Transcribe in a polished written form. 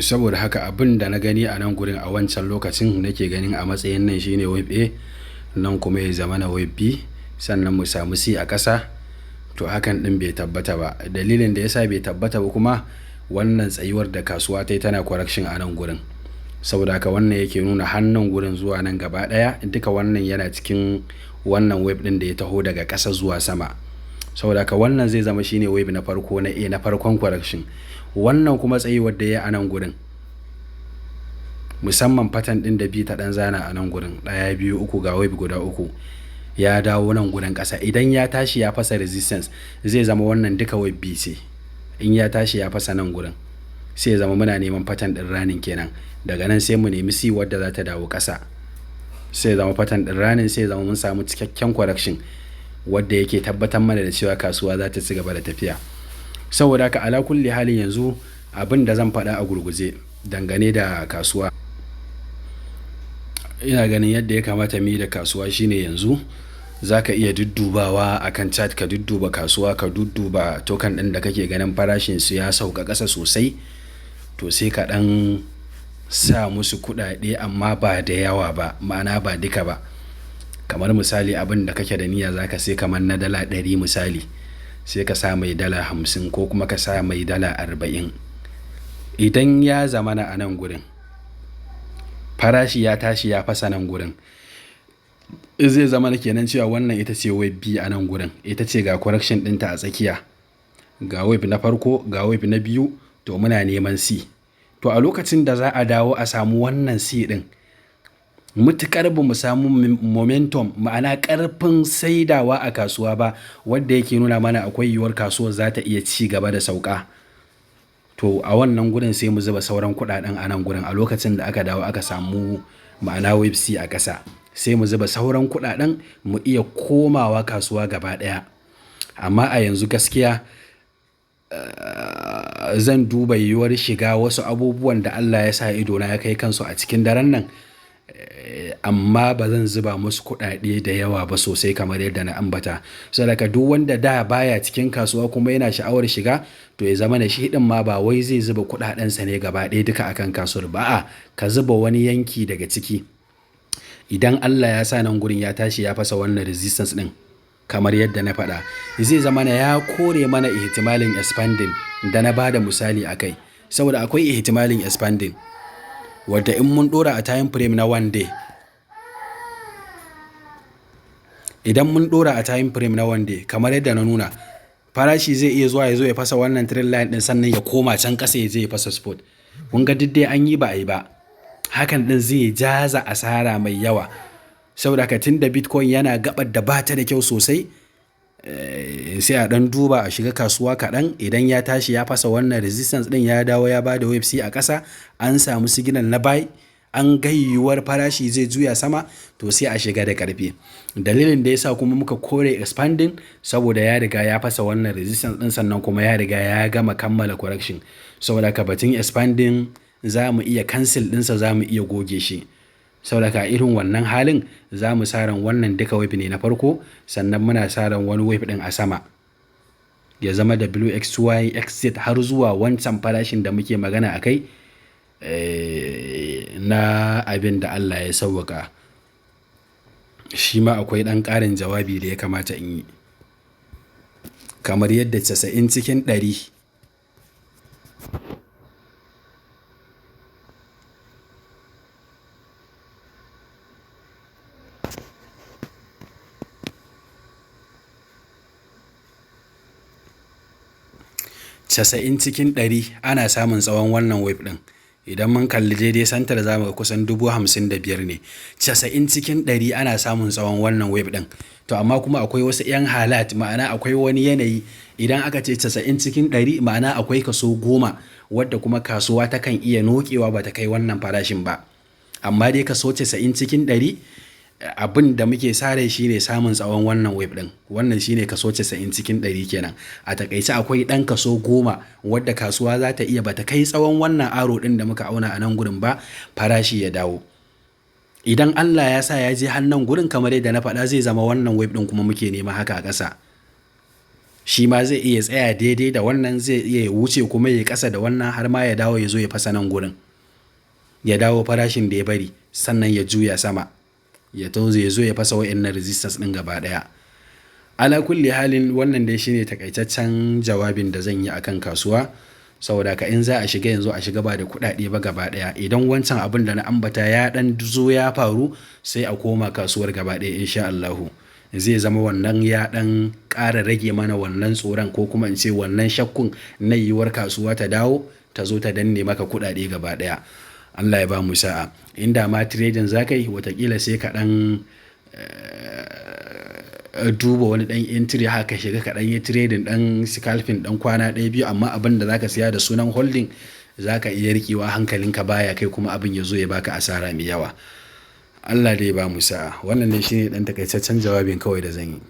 Saboda haka abin da na gani a nan gurin a wancan lokacin nake ganin a matsayin nan shine wave A, nan kuma ya zama na wave B, sannan mu samu C a ƙasa. To hakan ɗin bai tabbata ba. Dalilin da ya sa bai tabbata ba kuma wannan tsayuwar da kasuwa ta yi tana correction a nan gurin. Saboda haka wannan yake nuna hannun gurin zuwa nan gaba ɗaya duka wannan yana cikin wannan wave ɗin da ya taho daga ƙasa zuwa sama. Saboda haka wannan zai zama shine wave na farko na A na farkon correction. Wannan kuma tsayuwar da ya yi a nan gurin, musamman pattern ɗin da B ta ɗan zana a nan gurin, ɗaya, biyu, uku, ga wave guda uku, ya dawo nan gurin ƙasa. Idan ya tashi ya fasa resistance, zai zama wannan duka wave B ce. In ya tashi ya fasa nan gurin, sai ya zama muna neman pattern ɗin running kenan. Daga nan sai mu nemi C wadda za ta dawo ƙasa. Sai ya zama pattern ɗin running, sai ya zama mun samu cikakken correction wadda yake tabbatar mana da cewa kasuwa za ta ci gaba da tafiya. Saboda haka ala kulli halin yanzu abin da zan faɗa a gurguje dangane da kasuwa, ina ganin yadda ya kamata mu yi da kasuwa shine yanzu za ka iya duddubawa a kan chart, ka dudduba kasuwa, ka dudduba token ɗin da kake ganin farashin su ya sauka ƙasa sosai. To sai ka ɗan sa musu kuɗaɗe amma ba da yawa ba, ma'ana ba duka ba. Kamar misali abin da kake da niyya za ka sai kamar na $100 misali, sai ka sa mai $50 ko kuma ka sa mai $40. Idan ya zamana a nan gurin farashi ya tashi ya fasa nan gurin, zai zama na kenan cewa wannan ita ce wave B a nan gurin. Ita ce ga correction ɗinta a tsakiya. Ga wave na farko, ga wave na biyu, to muna neman C. To a lokacin da za a dawo a samu wannan C ɗin, mutuƙar ba mu samu momentum, ma'ana ƙarfin saidawa a kasuwa ba, wadda yake nuna mana akwai yiwuwar kasuwar za ta iya ci gaba da sauka. To a wannan gurin sai mu zuba sauran kuɗaɗen a nan gurin a lokacin da aka dawo aka samu ma'ana wave C a ƙasa. Sai mu zuba sauran kuɗaɗen mu iya komawa kasuwa gaba ɗaya. Amma a yanzu gaskiya, zan duba yiwuwar shiga wasu abubuwan da Allah ya sa idona ya kai kansu a cikin daren nan. Amma ba zan zuba musu kuɗaɗe da yawa ba sosai kamar yadda na ambata. Saboda haka duk wanda da baya cikin kasuwa kuma yana sha'awar shiga, to ya zama na shi ɗin ma ba wai zai zuba kuɗaɗensa ne gaba ɗaya duka a kan kasuwar ba. A'a, ka zuba wani yanki daga ciki. Idan Allah ya sa nan gurin ya tashi ya fasa wannan resistance ɗin kamar yadda na faɗa, zai zama na ya kore mana ihtimalin expanding da na ba da misali a kai. Saboda akwai ihtimalin expanding wadda in mun ɗora a time frame na one day, idan mun ɗora a time frame na one day kamar yadda na nuna, farashi zai iya zuwa ya zo ya fasa wannan trend line ɗin, sannan ya koma can ƙasa ya je ya fasa support. Kun ga duk dai an yi ba a yi ba. Hakan ɗin zai jaza asara mai yawa. Saboda haka tun da Bitcoin yana gaɓar da ba ta da kyau sosai, sai a ɗan duba a shiga kasuwa kaɗan. Idan ya tashi ya fasa wannan resistance ɗin, ya dawo ya ba da wave C a ƙasa, an samu signal na buy, an ga yiwuwar farashi zai juya sama, to sai a shiga da ƙarfi. Dalilin da ya sa kuma muka kore expanding saboda ya riga ya fasa wannan resistance ɗin, sannan kuma ya riga ya gama kammala correction. Saboda haka batun expanding za mu iya cancel ɗinsa, za mu iya goge shi. Saboda haka irin wannan halin za mu sa ran wannan duka wave ne na farko, sannan muna sa ran wani wave ɗin a sama. Ya zama W, X, Y, X, Z har zuwa wancan farashin da muke magana a kai, na abin da Allah ya sauwaƙa. Shi ma akwai ɗan ƙarin jawabi da ya kamata in yi. Kamar yadda 90 cikin 100 90 cikin 100 ana samun tsawon wannan wave ɗin. Idan mun kalli daidai santar za mu ga kusan 55,000 ne. 90 cikin 100 ana samun tsawon wannan wave ɗin. To amma kuma akwai wasu 'yan halat, ma'ana akwai wani yanayi idan aka ce 90 cikin 100, ma'ana akwai kaso 10 wadda kuma kasuwa takan iya noƙewa ba ta kai wannan farashin ba. Amma dai kaso 90 cikin 100 abin da muke sa rai shine samun tsawon wannan wave ɗin. Wannan shine kaso 90 cikin 100 kenan. A takaice akwai ɗan kaso 10 wadda kasuwa za ta iya ba ta kai tsawon wannan arrow ɗin da muka auna a nan gurin ba, farashi ya dawo. Idan Allah ya sa ya je har nan gurin kamar yadda na faɗa, zai zama wannan wave ɗin kuma muke nema haka a ƙasa. Shi ma zai iya tsaya daidai da wannan, zai iya wuce kuma ya ƙasa da wannan, har ma ya dawo ya zo ya fasa nan gurin. Ya dawo farashin da ya bari, sannan ya juya sama. Ya zo ya fasa wa'innan resistance ɗin gaba ɗaya. Ala kulli halin, wannan dai shine takaitaccen jawabin da zan yi akan kasuwa. Saboda haka in za a shiga yanzu, a shiga ba da kuɗaɗe ba gaba ɗaya. Idan wancan abun da na ambata ya ɗan zo ya faru, sai a koma kasuwar gaba ɗaya, in sha Allahu. Zai zama wannan ya ɗan ƙara rage mana wannan tsoron, ko kuma in ce wannan shakkun na yiwuwar kasuwa ta dawo ta zo ta danne maka kuɗaɗe gaba ɗaya. Allah ya bamu sa'a. Inda ma trading za ka yi, watakila sai ka ɗan duba wani ɗan entry haka, shiga ka ɗan yi trading, ɗan scalping, ɗan kwana ɗaya biyu, amma abin da za ka siya da sunan holding za ka iya riƙewa hankalinka baya kai, kuma abin ya zo ya baka asara mai yawa. Allah dai ya bamu sa'a. Wannan dai shine ɗan takaitaccen jawabin kawai da zan yi.